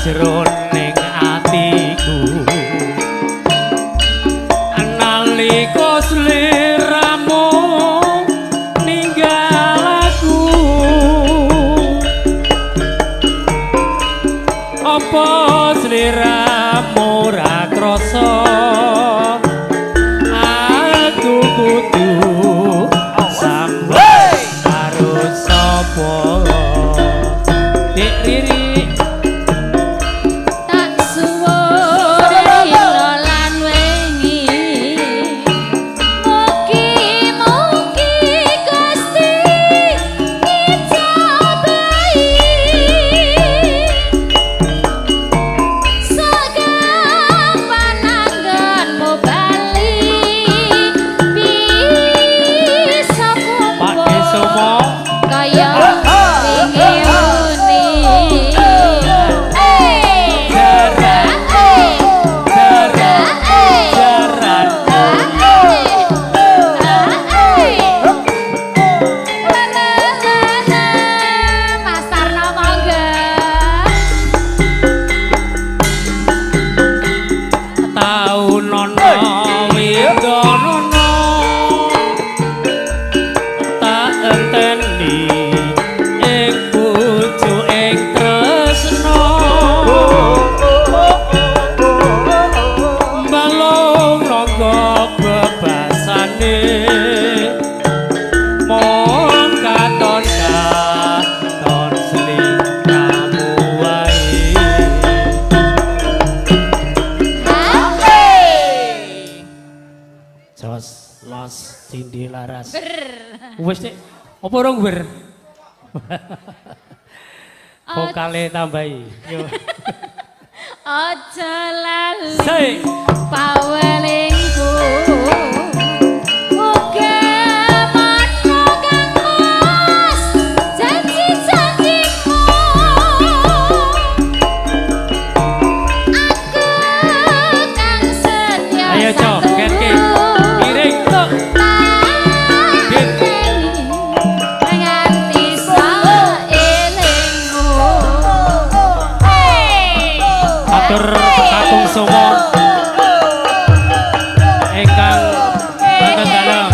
Sajroning atiku nalika sliramu ninggal aku, apa sliramu ora krasa aku kudu sambat karo sapa? Dik Riri Tak suwun lan wengi, mugi-mugi Gusti ngijabahi sagapan anggonmu bali bisa Pak kumpul Desomo kaya wingi uni. Jaran jaran jaran. Mas Tarno monggo. Taunono widonono tak enteni ing bojo ing tresno, balung rangga bebasane mung katon katon sliramu wae. Jos los sindi laras. Wis nek apa rong ber? Vokale tambahi. Yo. Aja lali Sik. pawelingku. Muga manuk kang Mas janji-janjimu. Aku kang setia Ayo Co, ketke. Miring tok. Tak nganti saelingmu. Hey. Atur kakung Somo ingkang wonten dalem.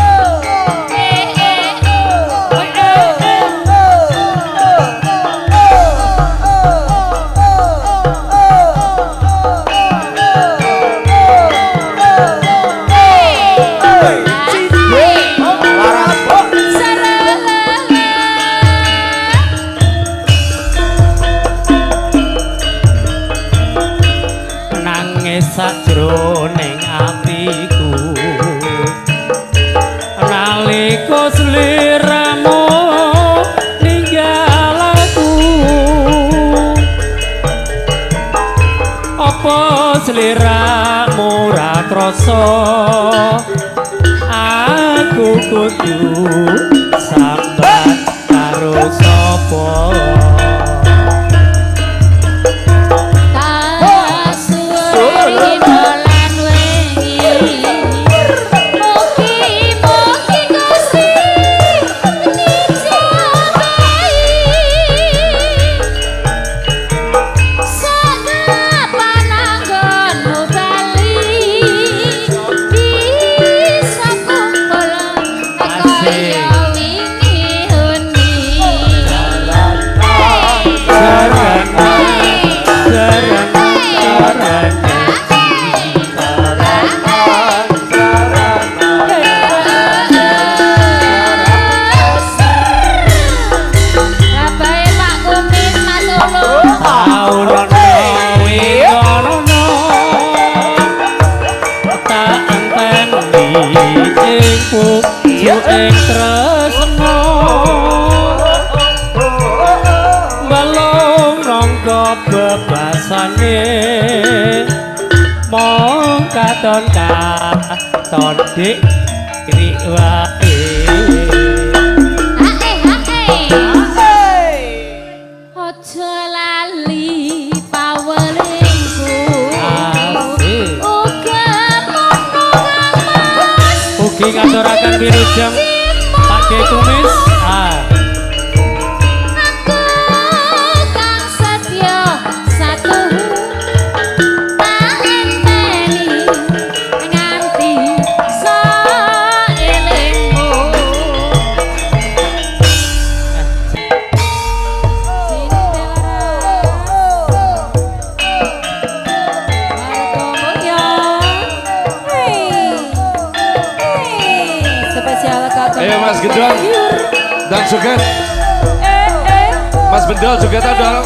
Nangis sajroning atiku nalika sliramu ninggal aku, apa sliramu ora krasa aku kudu sambat karo sapa? Tak suwun lan wengi, mugi-mugi Gusti ngijabahi sagapan anggonmu bali bisa kumpul kaya wingi uni. Jaran jaran jaran. Babae Pak Kumis Mas Ulu. Taunono widonono tak enteni ing puju ing tresno, balung rangga bebasane mung katon katon dik ri wae. Hae hae. Aja lali pawelingku. Asik. Uga mono kang Mas. Ugi ngaturaken wilujeng Pak De Kumis. Ah. Aku kang setya satuhu. Ayo Mas Gedon dan joget. Mas Bendol joget dong.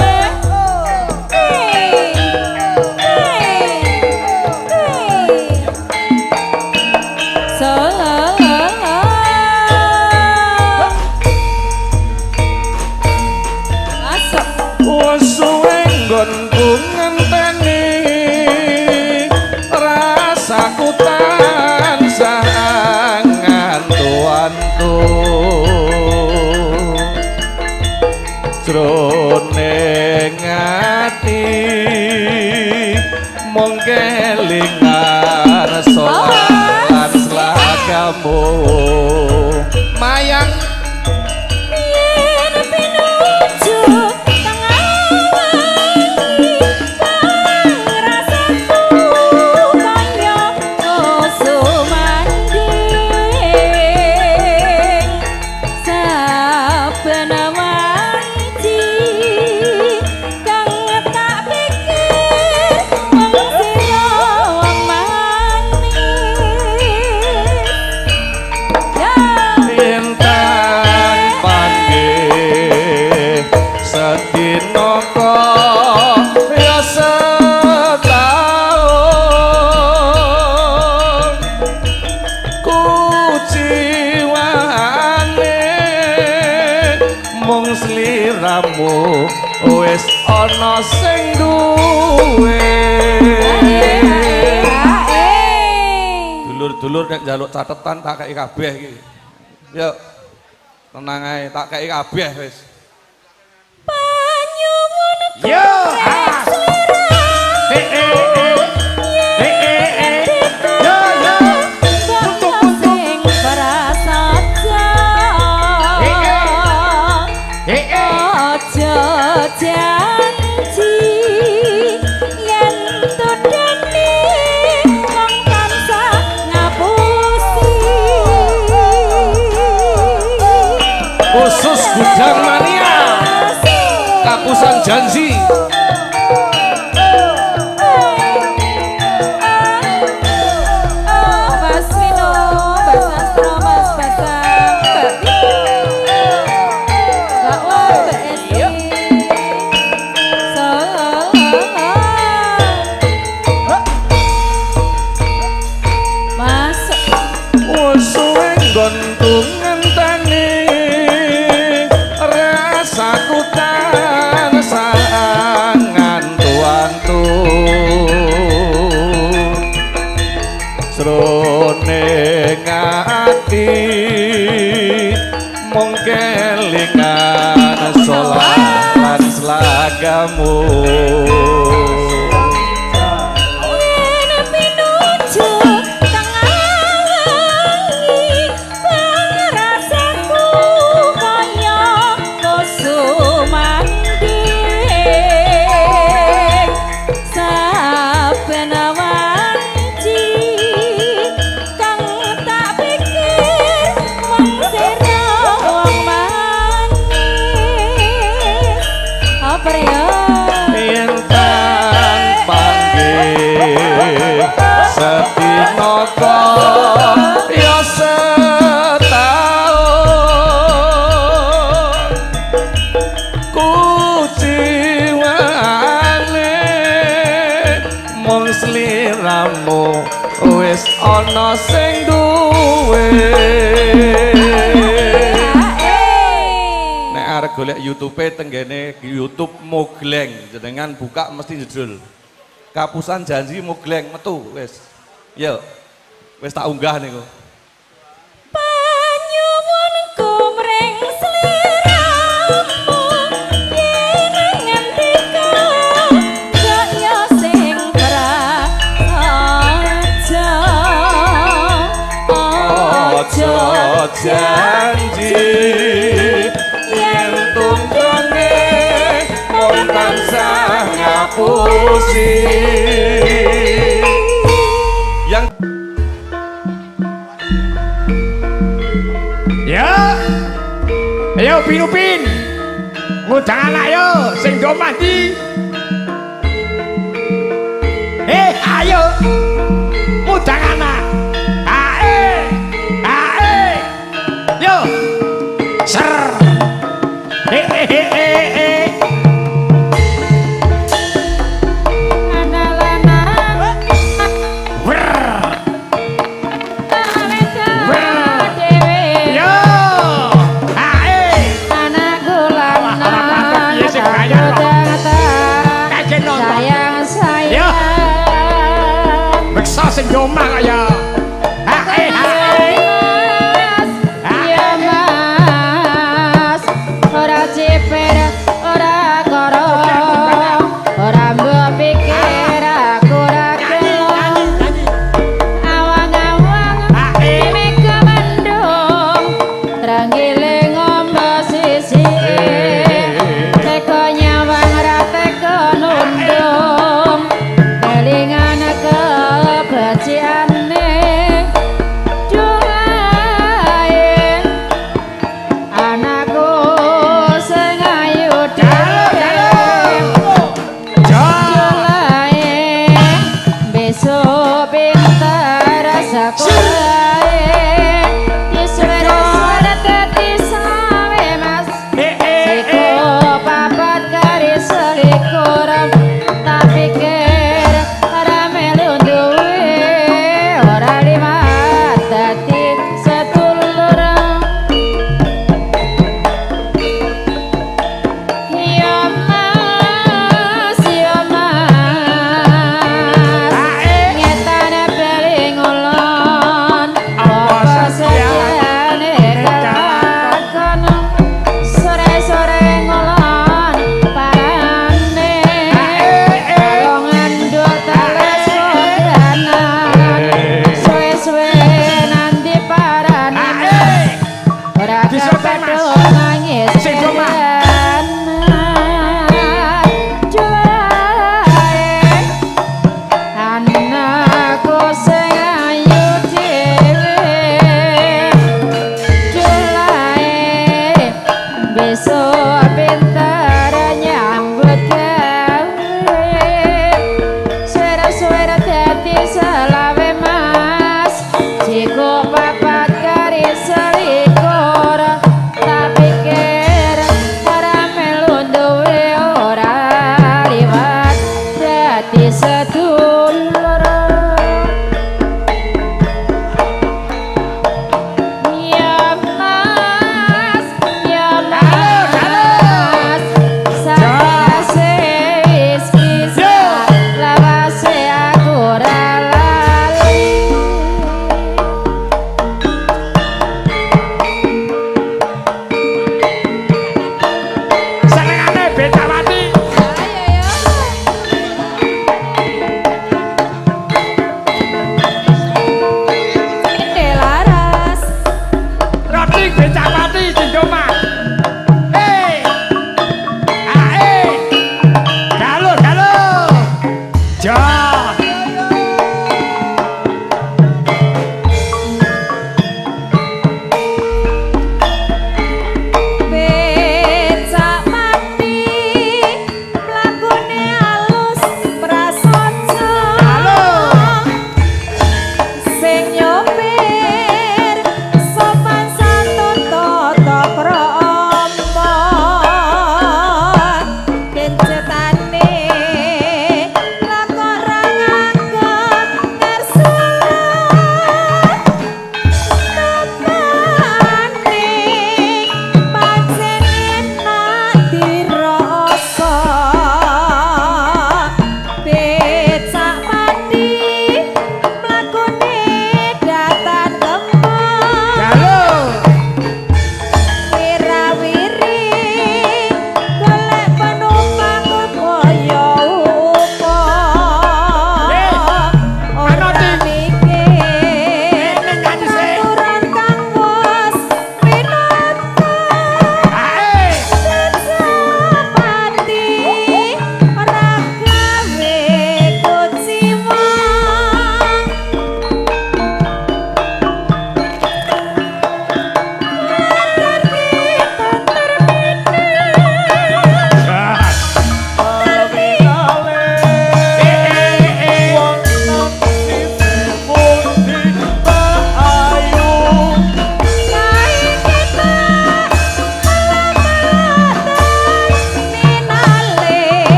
Suwe nggonku ngenteni rasaku tansah ngantu-antu jroning ati mung kelingan solan slagamu mayang. Wis ana sing duwe. Dulur-dulur nek njaluk catetan tak kei kabeh iki. Yo. Tenang ae, tak kei kabeh wis. Panyuwun. Yo. Yo yo. Sing prasaja. Aja janji yen tudane wong tansah ngapusi. Khusus Gudang Mania Kapusan Janji. Mas Vino, Mas Sastro, Mas Basang, Mbak Vino, Mbak Wah, Mbak Esti. Mas. Suwe nggonku ngenteni rasaku tansah ngantu-antu jroning ati mung kelingan solan slagamu. Ya setahun kuciwane mung sliramu wis ana sing duwe. Nek arep golek YouTube tenggene YouTube Mogleng, jenengan buka mesti judul Kapusan Janji Mogleng metu wis. Yo. Wis tak unggah niku. Panyuwunku mring sliramu yen ngendika kaya sing prasaja. Aja janji yen tunggone mung tansah ngapusi. Yang Ya. Ayo Pinupin. Ngundang anak yo sing do mandi. Ayo. Ngundang anak. Ae. Ae. omah kok ya. Ha eh ha eh. Mas, ya Mas, ora ciper, ora koro, ora mbok pikir aku ora gelo. Awang-awang mega mendung, tranggiling ngombo sisi. Teko nyawang ra teko nundung, kelingan kebeciane. Dulae anakku sing ayu dhewe. Jo. Dulae besok pinter sekolahe. Disuwer-suwer dadi sawe Mas. Eh eh Siku eh. papat kari selikur, tak pikir ora melu duwe, ora liwat dadi sedulur. Ya Mas, ya Mas, Ha eh. ngetane bali ngulon.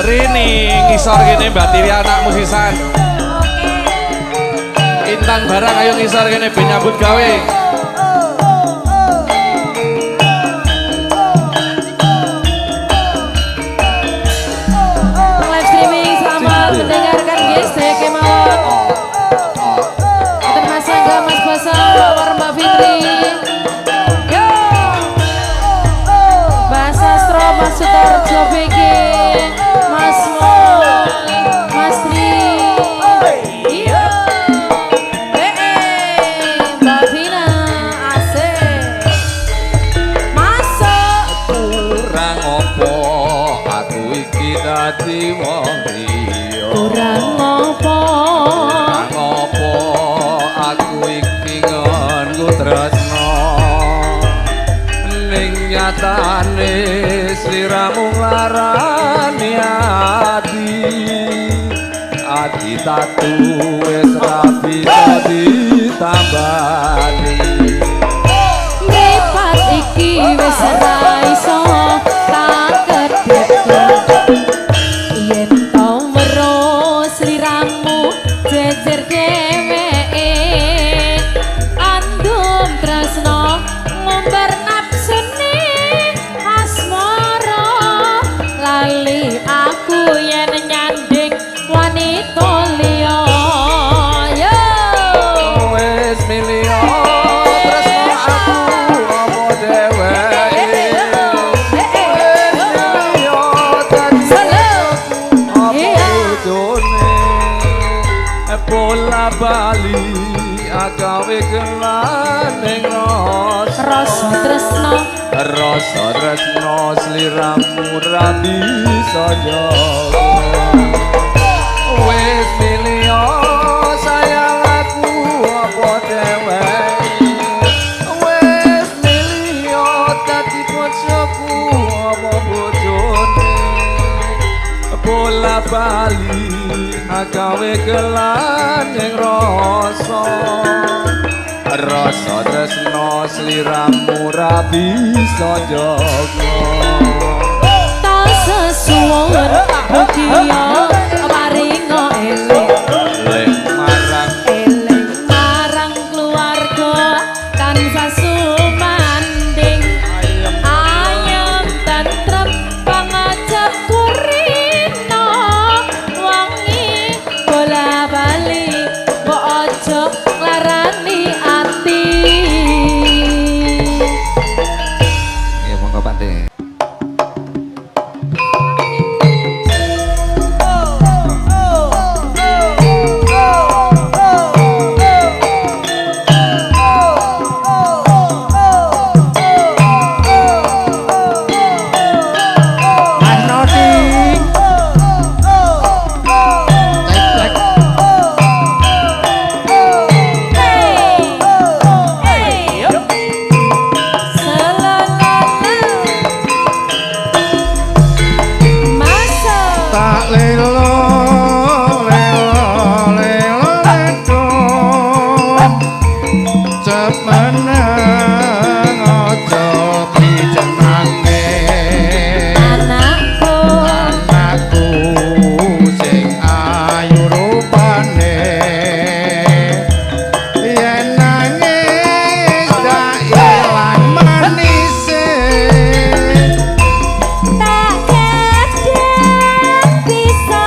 Rini ngisor kene Mbak Tiri anakmu sisan. Intan barang ayo ngisor kene ben nyambut gawe. Live streaming selamat mendengarkan guys, saya kemawon. Wonten Mas Angga, Mas Basa, Mawar Mbak Fitri. Yo. Mbak Sastro, Mas Sutarjo BG, Mas Mo, Mas Tri. Yo. Mbak Vina, asik. Masuk. Kurang opo aku iki dadi wong liya. Kurang opo? Kurang opo aku iki nganggo tresno. Ning nyatane sliramu nglarani ati. Ati tatu wis ra bisa ditambani. Mripat iki wis ora iso tak kedhek. Yen to weruh sliramu jejer dheweke. Andum tresno ngumbar nafsune asmara. Lali aku yen nyanding wanita liya. Yo. Wis milih tresno aku apa dheweke. Wis milih dadi apa bojone. Bola bali agawe kelaning rasa. Rasa tresno, Rasa tresno sliramu ra bisa njaga. Wis milih sayang aku apa dheweke. Wis milih dadi bojoku apa bojone. Bola bali agawe kelaning rasa. Rasa tresno sliramu ra bisa njaga. Tak sesuwun mugia paringa eling. Lek marang Eling marang keluarga tansah sumanding. ayem Ayem tentrem pangajap kurina wangi bola bali mbok aja nglarani ati. Ya monggo Pak De. Mas Nodi. Cek Masuk. Tak lelo lelo lelo ledo. Cemeneng aja pijenange. Anakku Anakku sing ayu rupane. Yen nangis tak ilang manise. Tak kedek bisa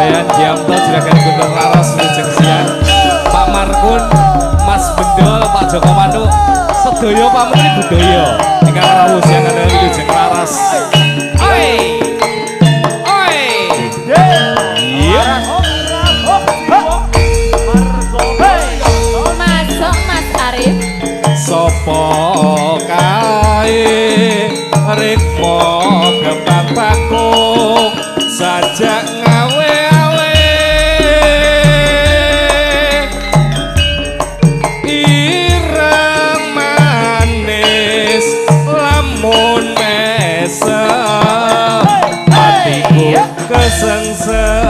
Dayan Giamto Juragan Gunung Laras Wilujeng Siang, Pak Markun, Mas Bendol, Pak Joko Manuk, sedaya Pak Menteri Budaya ingkang rawuh siang kandhane Wilujeng Laras. Oi. Oi. Iya. Masuk Mas Arif. Sopo kae rikma kembang bakung sajak ngawe-awe ireng manis lamun mesem atiku kesengsem.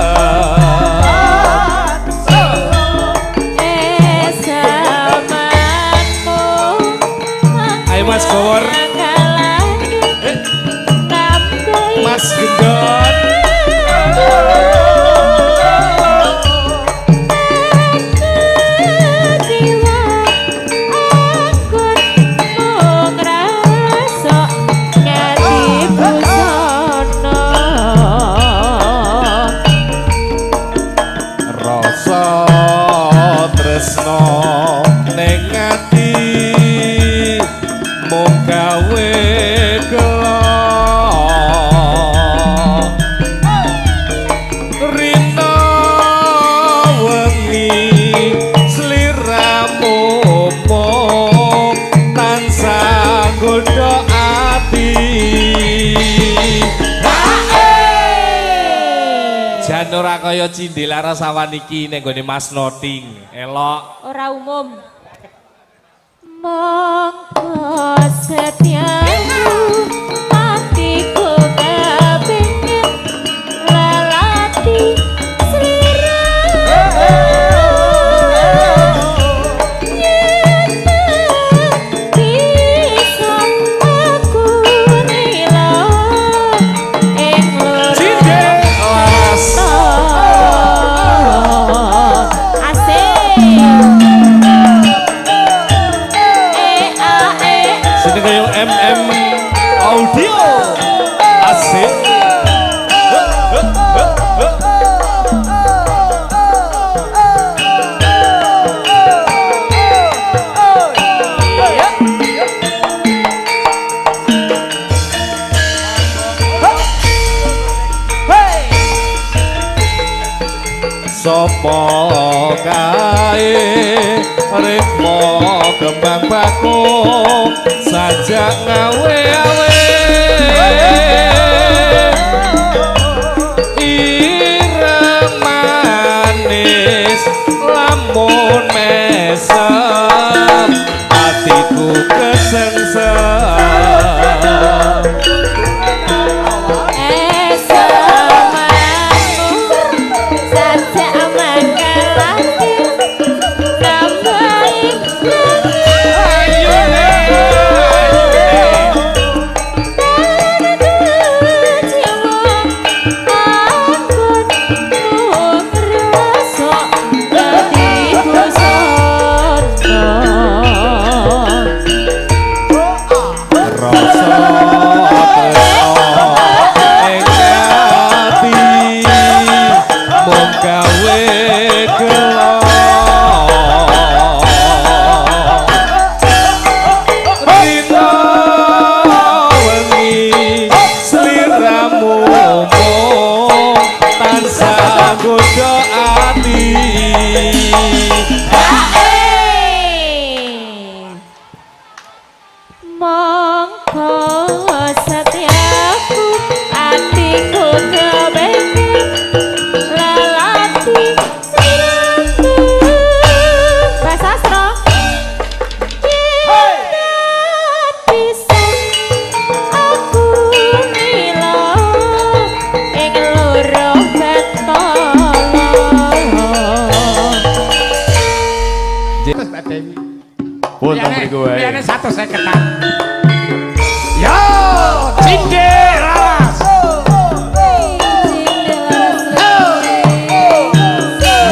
Ayo Mas Gowor, Mas Gendot. Rasa tresno ning ati mung gawe gelo rina wengi sliramu mung tansah nggodha ati. Jan ora kaya cindhe laras awan iki ning gone Mas Noting. Elok. Ora umum. Monggo setiaku atiku kepingin lelati sliramu yen bisa aku nila ing loro Cindhe laras. Asik. E A E. Sini kaya MM Audio. Asik. Sopo kae rikma kembang bakung sajak ngawe-awe ireng manis lamun mesem atiku kesengsem. Rasa tresno ing ati mung gawe gelo rina wengi sliramu mung tansah nggodha ati. Monggo setiaku atiku kepengin lelati sliramu. Mbak Sastro. Yen bisa aku nila ing loro betala. Terus Mbak Dewi. Pun teng mriku wae. Liyane 150-an. Yo, cindhe laras.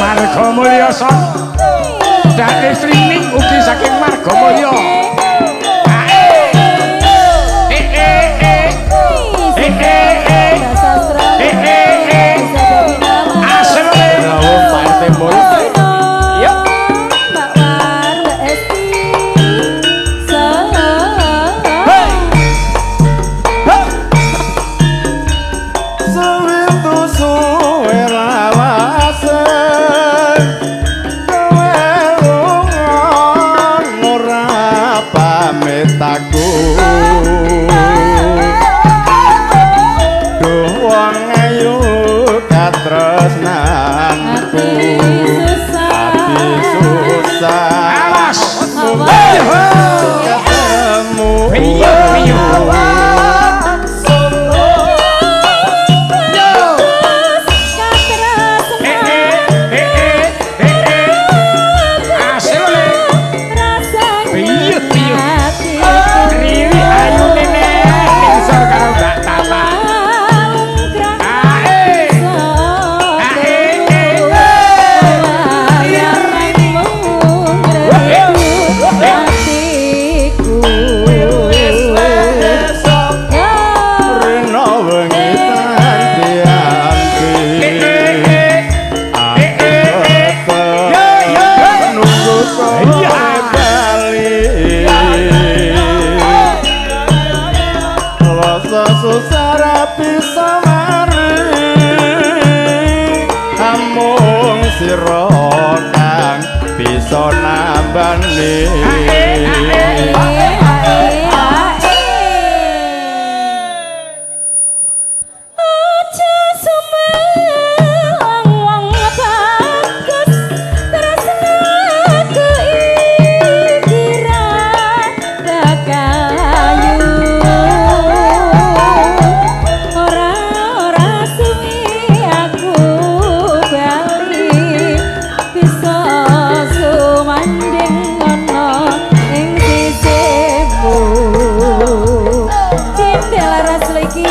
Marga Mulya Son. Dadi streaming ugi saking Marga Mulya. Eh eh eh. Eh eh eh. Eh eh eh. Asik. Katresnanku ati susah. Awas. Ketemu. Piye piye. Sira kang bisa nambani. Aja sumelang wong bagus tresnaku iki ra kekayu. Ora ora suwi aku bali bisa sumandhing ana ing sisihmu. Cindel laras lagi.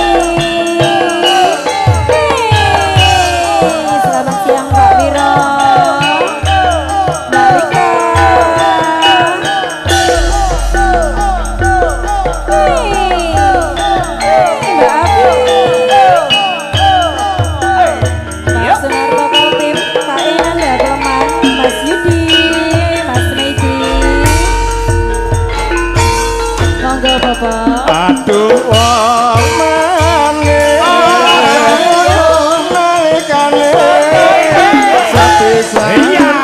Selamat siang Pak Wiro. Mbak Rika. Mbak Afi. Pak Sunarto Kaltim, Pak Enanda Kleman, Mas Yudi, Mas Meidi. Monggo Bapak. Aduh wong manis nalikane sepisan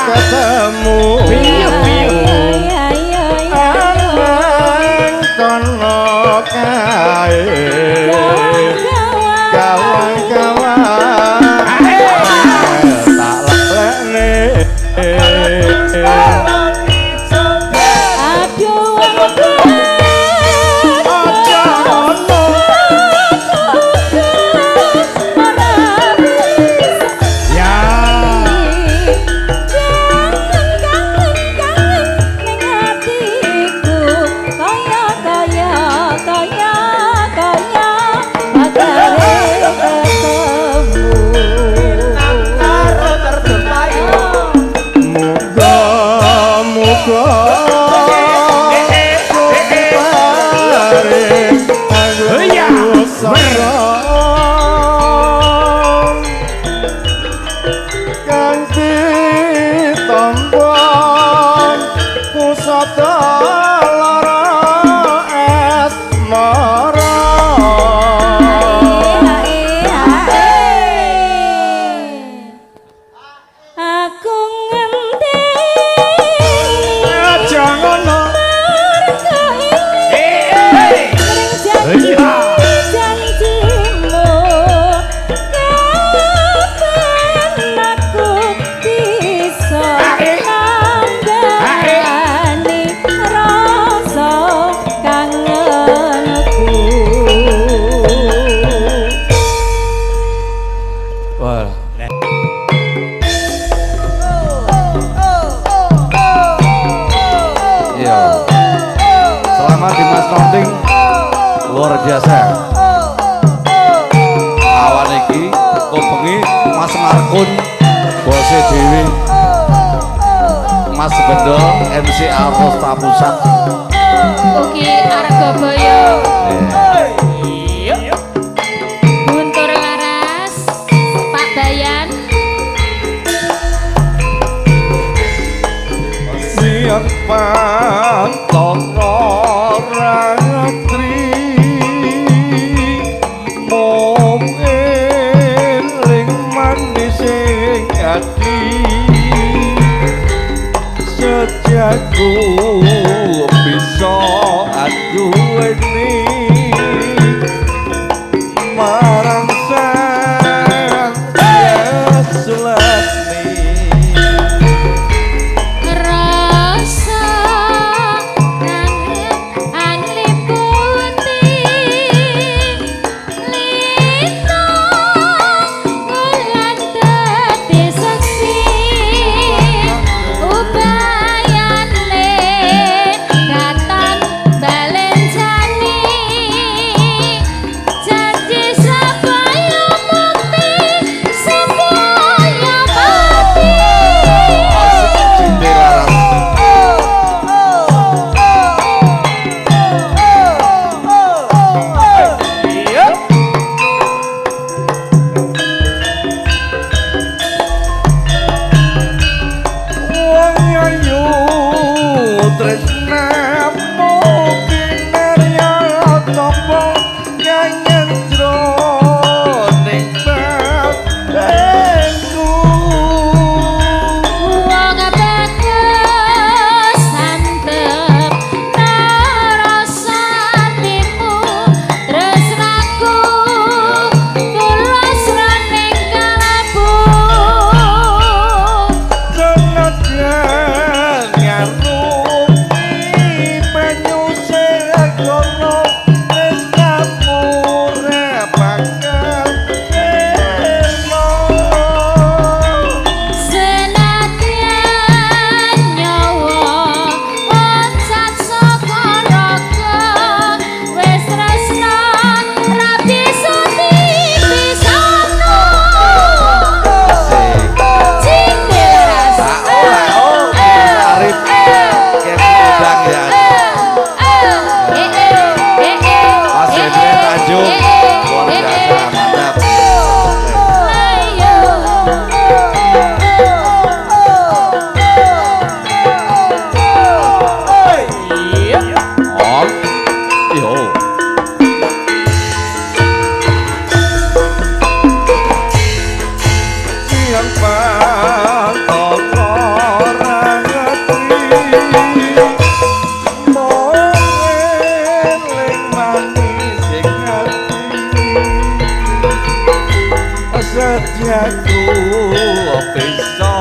ketemu. Piye piye. Anang kono kae gawang-gawang tak lepekne. Aduh wong Aja ngono. ora bisa. Ya. Kangen kangen kangen ning atiku kaya kaya kaya kaya bakale ketemu. Muga muga paring Iya. saka kang ditampa pusaka lara asmara. Aku ngenteni Aja ngono. mergo eling ring janji-janjimu. Kapan aku bisa nambani rasa kangenku. Wah. Iya. Selamat Dimas Nonting luar biasa. Awan iki kobengi Mas Markun bose dhewe. Mas Bendol MC Arrosta Pusat. Ugi Argoboyo. Guntur Laras, Pak Bayan. Siang pantara ratri mung eling manis ing ati sejaku bisa aduweni marang sang. Yang pantaka ora ngerti mung eling manis ing ati setiaku bisa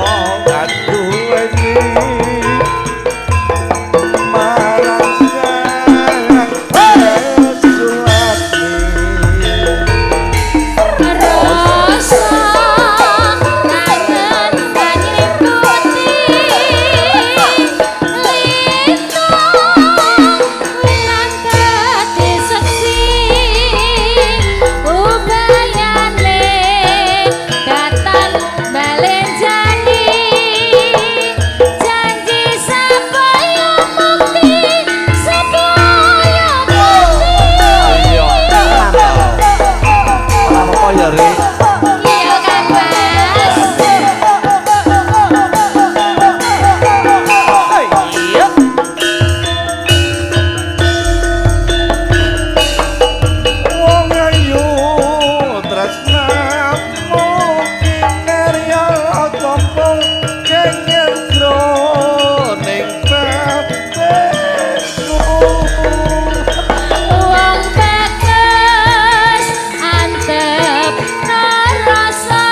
ngaduweni marang sang Sulami. Rasa kangen kanyimputi lintang wulan dadi seksi ubayane datan balenjani janji supaya mukti supaya mukti. Iya. Ora apa ya, Rik. Iya kan Mas. Wong ayu tresnamu kinarya tampa kenging jroning batinku. Wong bagus antep rasa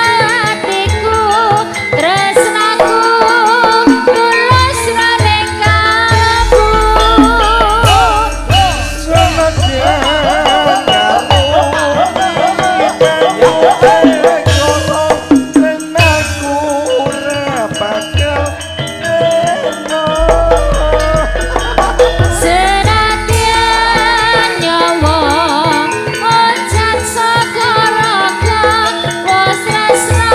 atiku tresnaku tulus rane kalbu. Senadyan aku ora bakal eno. Senadyan nyawa loncat saka raga wis tresna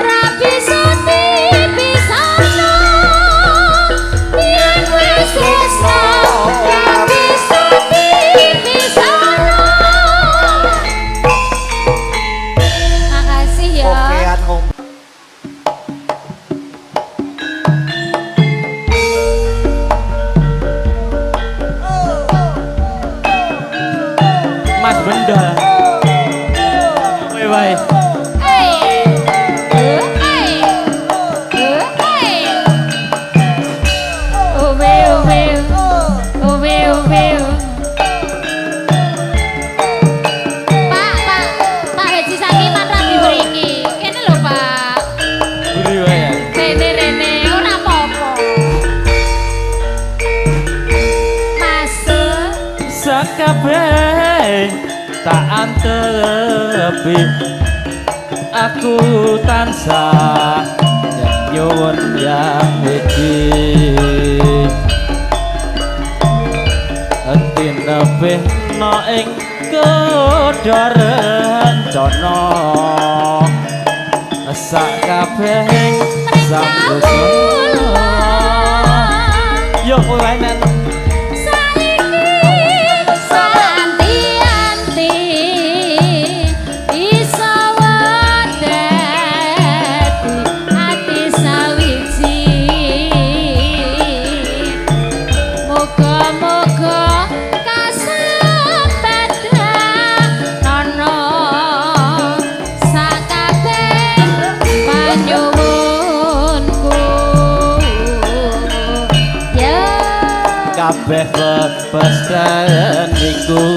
ra bisa dipisahno yen wis tresna ra bisa dipisahno. Makasih ya. Okean ngombe. Mas Bendol. Kowe wae. Hey. Hey. Hey. Owe owe. Owe owe. Pak, Pak, Pak Haji Sakiman ra mriki. Kene lho, Pak. Buri wae ya. Rene rene ora apa-apa. Mas. Sakabeh tak antepi aku tansah nyuwun yang iki tinebih no ing kodha rencana sakabehing Kawula. Yo kowe wae nen. Saiki santi-anti bisa wedati ati sawiji. Muga-muga kasempadanono sakabeh panyuwunku. Ya. Kabeh pepesan iku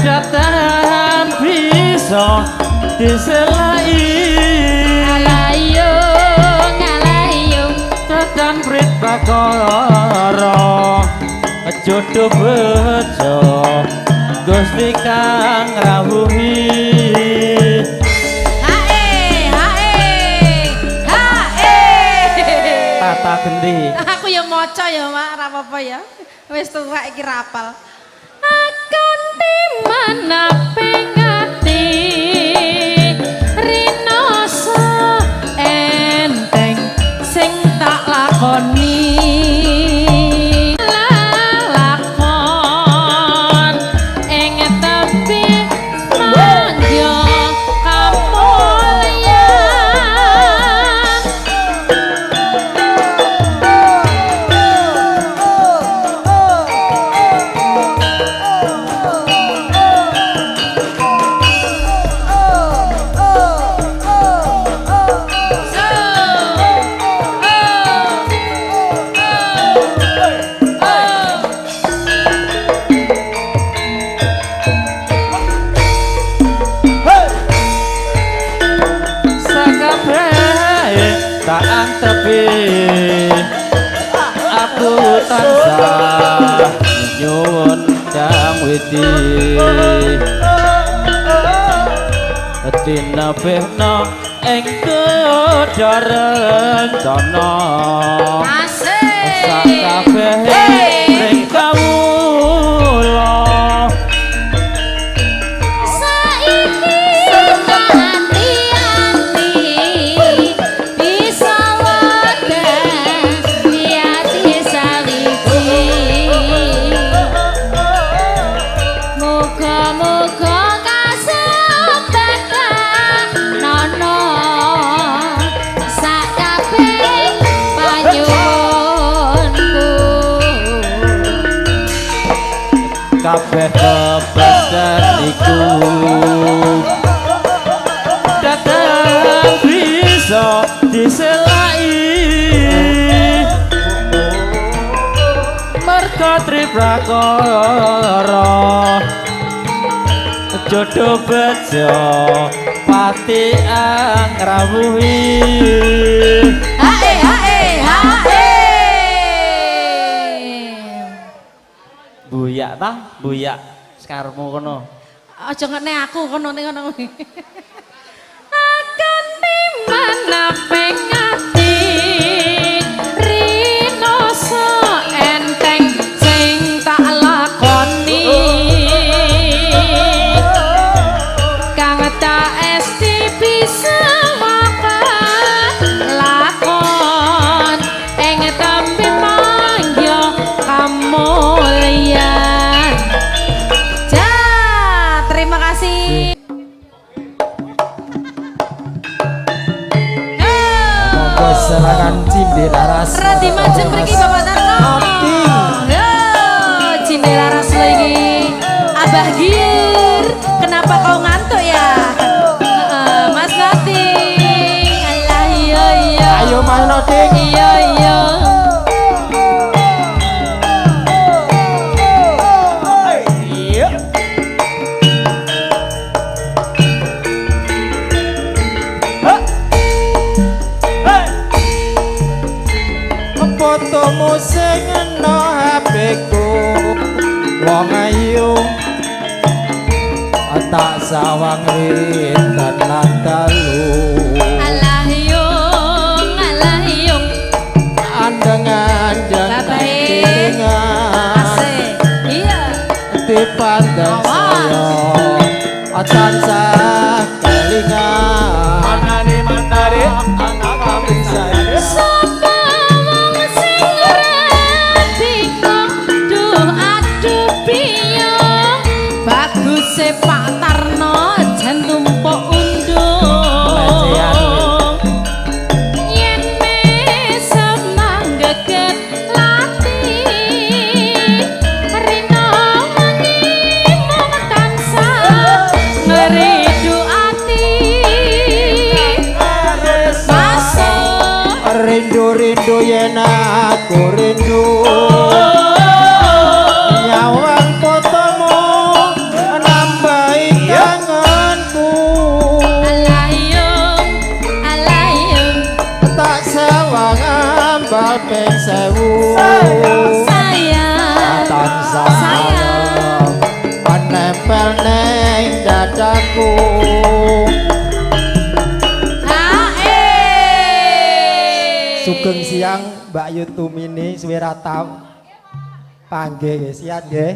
datan bisa diselai Alayung, alayung. Tetan prit bakara jodoh bejo Gusti kang rawuhi. Hae, hae, hae. Tata genti. Aku ya maca ya, Mak, ora apa-apa ya. Wis tuwek iki rapal. Akan dimanaping ati rinoso Enteng sing tak lakoni. Lalakon ing tepi mangga kamulyan. antrepe aku tansah nyuwun dang widi tinebihna ing godha rencana Asik. Sakabehe ring kawula Saiki ati-ati bisa wadah ati sawiji. Muga-muga kasempatan nono sakabeh panyuwunku. Kabeh kepesten iku datang bisa diselai merga triprakara jodoh bejo pati angrawuhi. Hae hae hae. Buyak ta buyak sekarmu kono. Aja ngene aku kono ning kono. Akan timanaping ati rinoso enteng sing tak lakoni kang tak esti bisa makan lakon ing tembe mangya kamulyan. Ja, terima kasih. Monggo serangan Cinde Laras. Radi majeng mriki Bapak Tarno. Yo, Cinde Laras lagi. Abah Gir, kenapa kau ngantuk ya? Mas Noting. Alah iya iya. Ayo Mas Noting. Iya iya. Iya. Fotomu sing ana HP-ku wong ayu tak sawang rinten lan dalu. Alah yung, alah yung. Andeng-andeng Bapak-e. kelingan Asik. Iya. dipandang saya tansah kelingan. Manane manare anak kami saya. Sapa wong sing ora bingung, duh aduh biyung. Baguse Pak Tarno jan tumpuk undung. Yen mesem manggeget lati, rina wengi mung tansah ngridu ati. Masuk. Rindu-rindu yen aku rindu nyawang fotomu nambahi kangenku. Alah yung, alah yung. Tak sawang ambal ping 1000. Sayang, Tansah sayang. nempel neng dadaku. Hae. Sugeng siang Mbak Yutumini suwe ra tau panggih nggih siat nggih.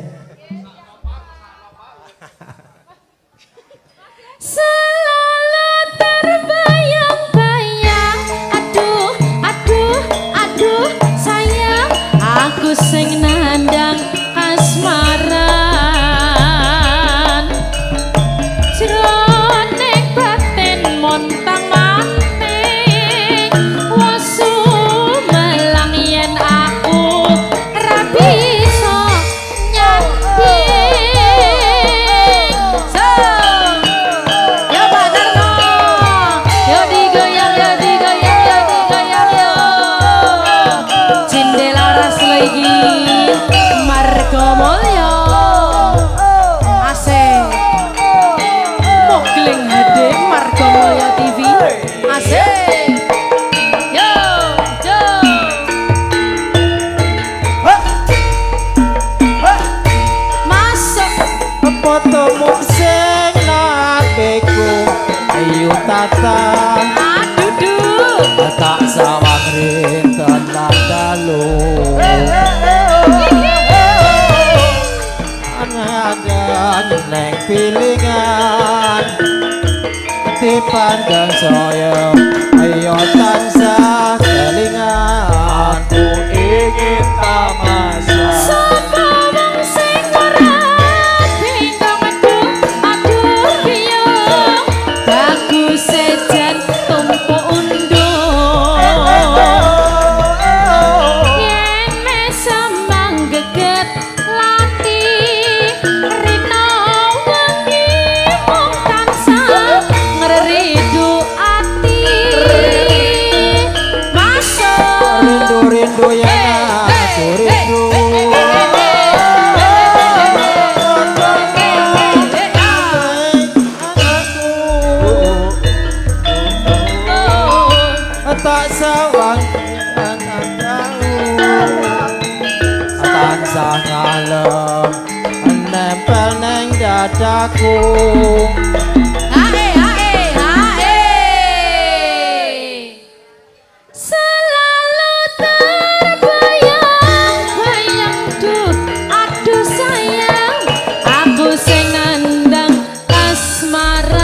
Selalu terbayang-bayang. Aduh, aduh, aduh sayang. Aku sing nandang kasmaran. Jroning batin montang-manting. Wasu melang yen aku ra bisa nyanding. So. tata. Aduh duh. Tak sawang rinten lan dalu. Angan neng pilingan dipandang saya ayo tansah kelingan. Aku ingin tamasya. Sapa wong sing ora bingkong aduh aduh biyung bagus sejen tumpuk undung yen mesem geget lati rina wengi mung tansah ngreridu ati masuk Rindu-rindu yang aku rindu. Tak sawang tansah ngalem nempel neng dadaku. Hae hae hae. Selalu terbayang-bayang duh aduh sayang Aku sing nandang kasmaran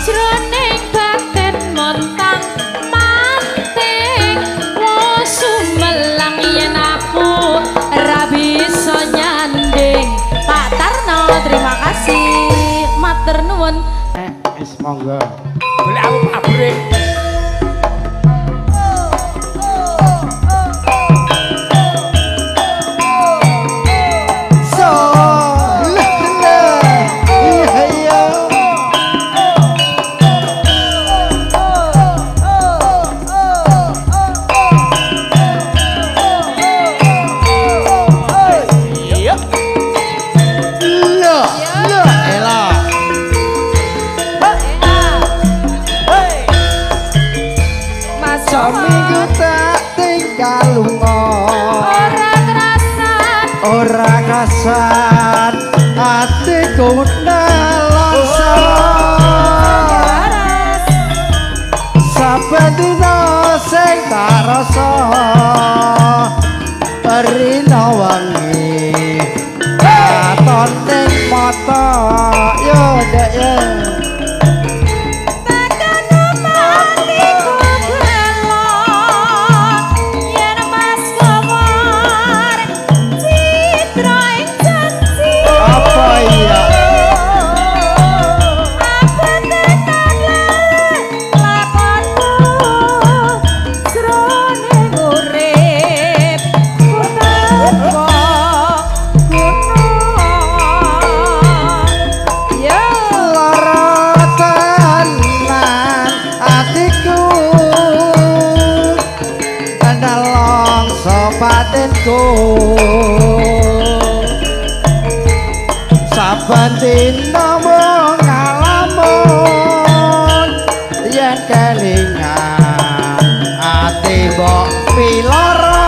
jroning batin montang manting wo sumelang yen aku ra bisa nyanding. Pak Tarno terima kasih matur nuwun. Wis monggo. Golek aku pabrik. So lah lah iya iya. Lah lah elah. Mas Seminggu tak tinggal lunga. ora krasan Ora kasan atiku nelongso. Saben dina sing tak rasa rina wengi katon ning mata yo ndek yo. Tekan atiku gelo yen Mas Gowor citra ing janji. Apa iya? Apa tekan lakonku jroning urip ku tanpa guna. Yo Lara tenan atiku nelongso batinku. Saben dina mung ngalamun yen kelingan ati mbok piloro.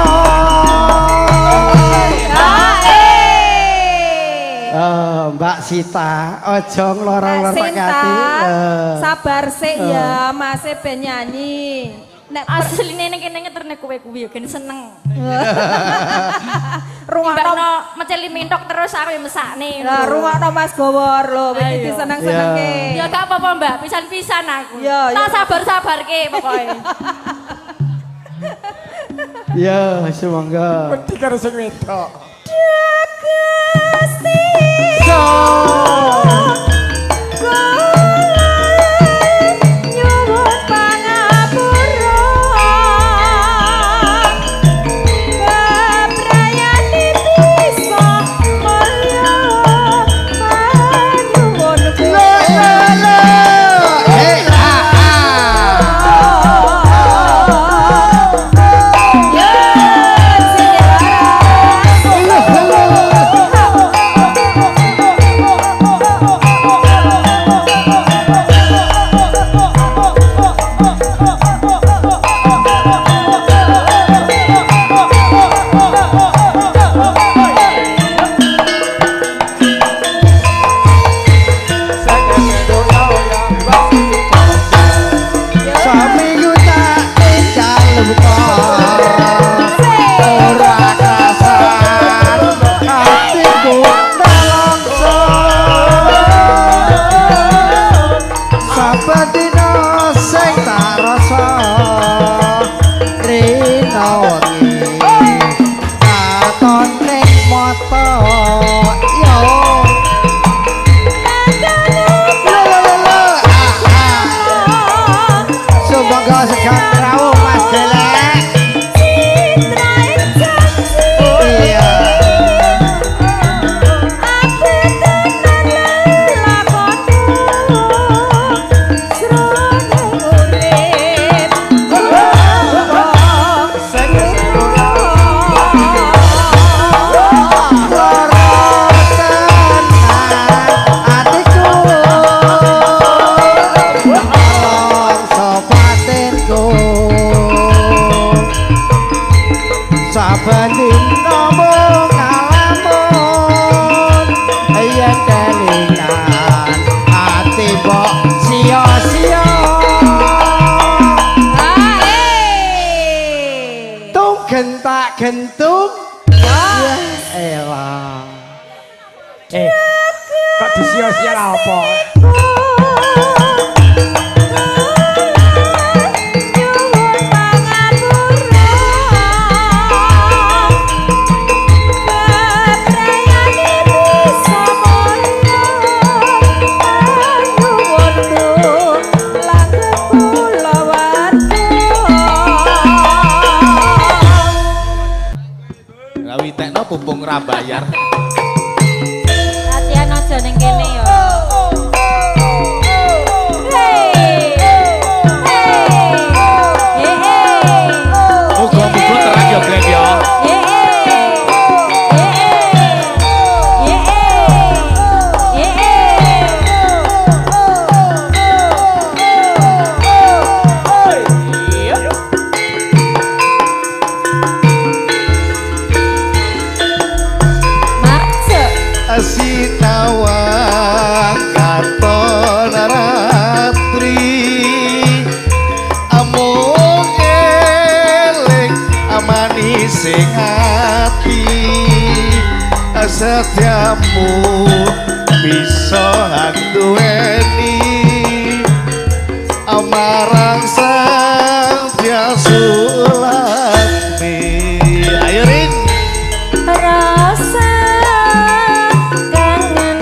Mbak Sita, aja nglorong-lorong Mbak Sinta, ati. Sabar sik ya, Mase ben nyanyi. Nek asline ning kene ngeterne kowe kuwi ya ben seneng. Rungokno Timbakno meceli mintok terus aku ya mesakne. lah rungokno Mas Gowor lho, kowe iki Ayo. diseneng-senengke. Ya gak apa-apa Mbak, pisan-pisan aku. Ya, Tak ya. sabar-sabarke pokoke. Ya, semoga. Wedi karo sing wedok. Gusti So. kula nyuwun pangapura. Keprayane bisa mulya panyuwun Lo lo lo. Eh ah ah. Ya, sini laras. Lo lo lo. mbok sia-sia. Ah, eh. Tung gentak gentung. Wah. Elah. Kok disia-sia lah apa? Nyuwun pangapura. Keprayane bisa mono. Nyuwun langgeng kula warga. Rawitekno pumpung ra bayar. Latihan aja ning kene ya. Hey. Hey. Hey. Hey. Muga-muga terang ya Gleng ya. Sinawang katon ratri amung eling amanis sing ati setiamu bisa anduweni amarang sang Sulami. Ayo Rin. Rasa kangen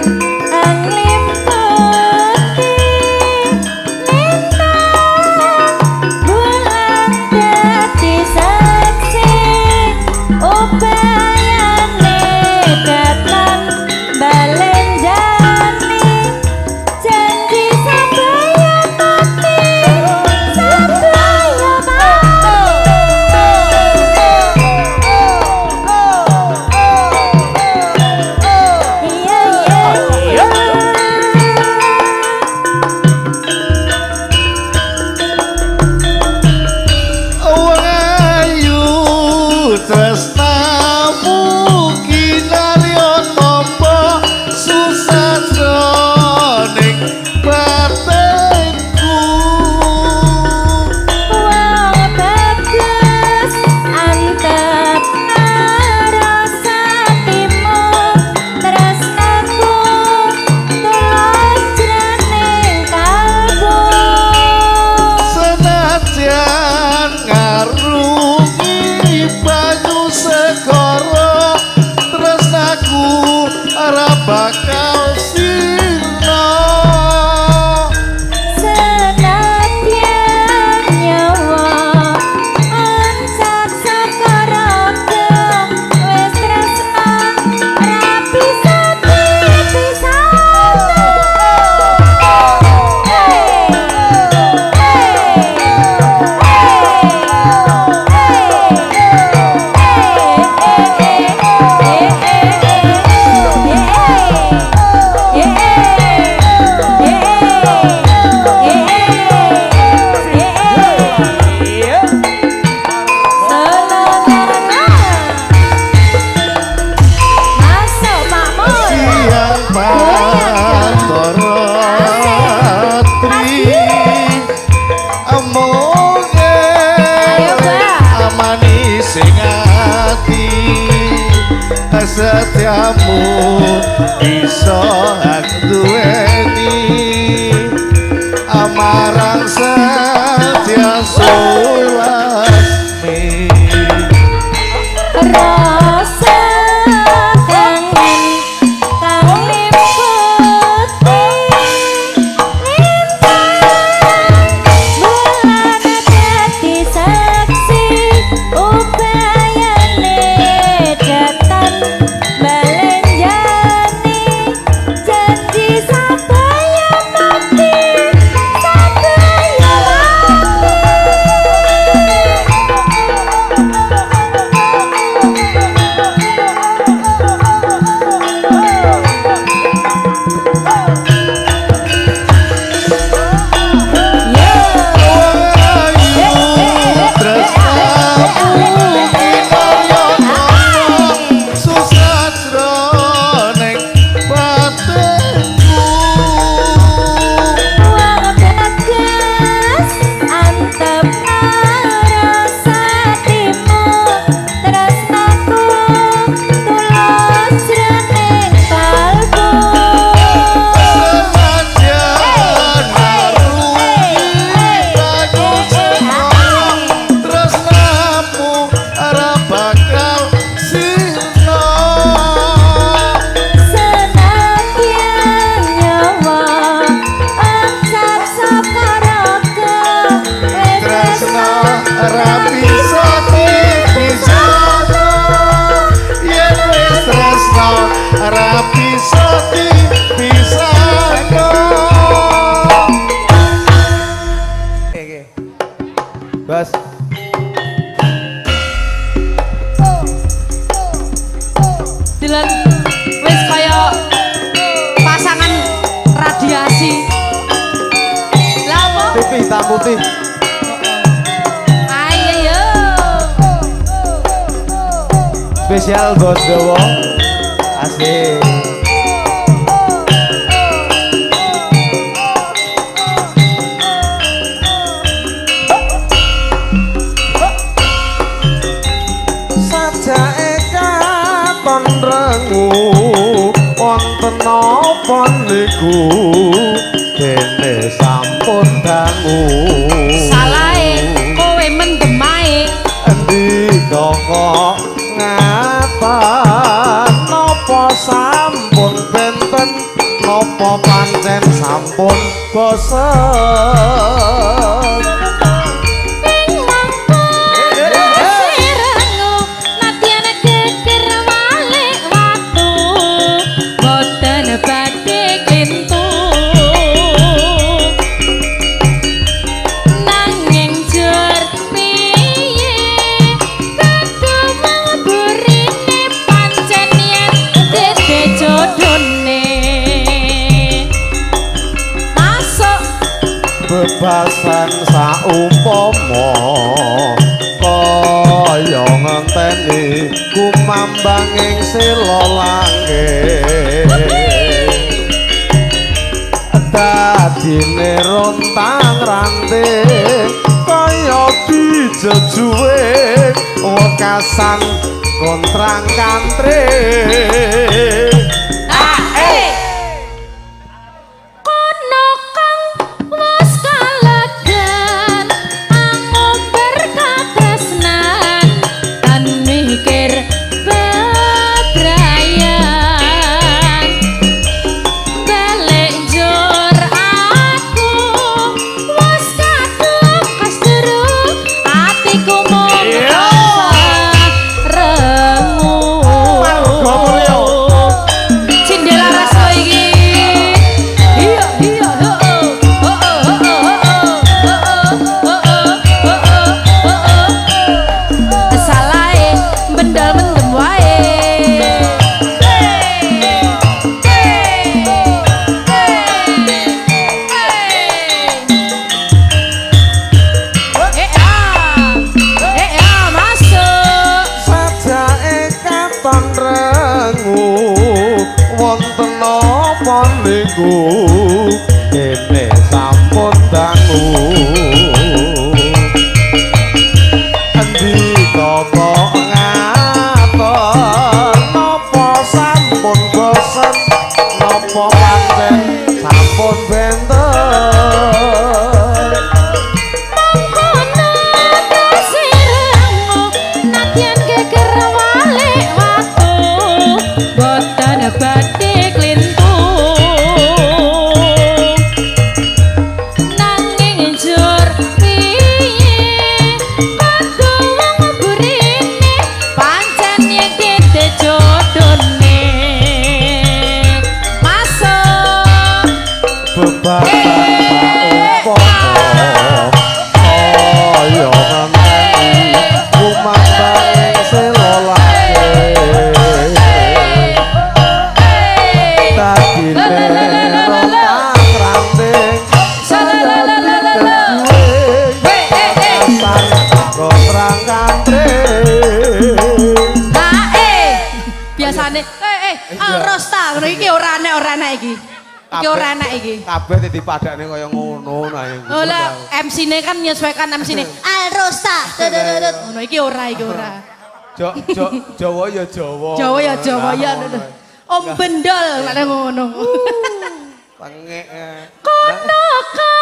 anglimpati lintang bulan dadi saksi upayane datang balenjani janji sabaya mati sabaya mati. Iya iya iya. Wong ayu tresnamu kinarya tombo susah jroning batinku. Wong bagus antep arasatimu tresnaku tulus jroning kalbu. Senajan ngarungi banyu segara tresnaku ora bakal sirna. Senadyan nyawa ancak saka raga wis tresna ra bisa dipisahno. Masuk Makmur. Siang pantoro ratri amung Ayo, Mbak. amani sing ati setiamu bisa duweni amarang setia sulasmi. Rasa kangen kang liputi lintang bulan dadi saksi upayane datang balenjani janji sabaya mati sabaya. Hitam putih. Ayo yo. Spesial Bos Dowo. Asik. Sajake katon rengu wonten napa niku dene sampun dangu. Salahe kowe mendem ae. Endi kok ngaten napa sampun benten napa pancen sampun bosen. Bebasan saumpama kaya ngenteni kumambanging sela langit dadine rontang ranting kaya bijejuwe wekasan kontrang kantre. Dene sampun dangu endi kok ngaten napa sampun bosen napa pancen sampun benten. Mangkono sirengu nadyan geger walik watu boten badhe klintu. Iki ora enak iki. Kabeh dadi padane kaya ngono nah. Oh lah MC-ne kan menyesuaikan MC-ne. Al Rosta. Ngono iki ora iki ora. Jawa ya Jawa. Jawa ya Jawa ya. Om Bendol lek ngono. Tengek. Kono kang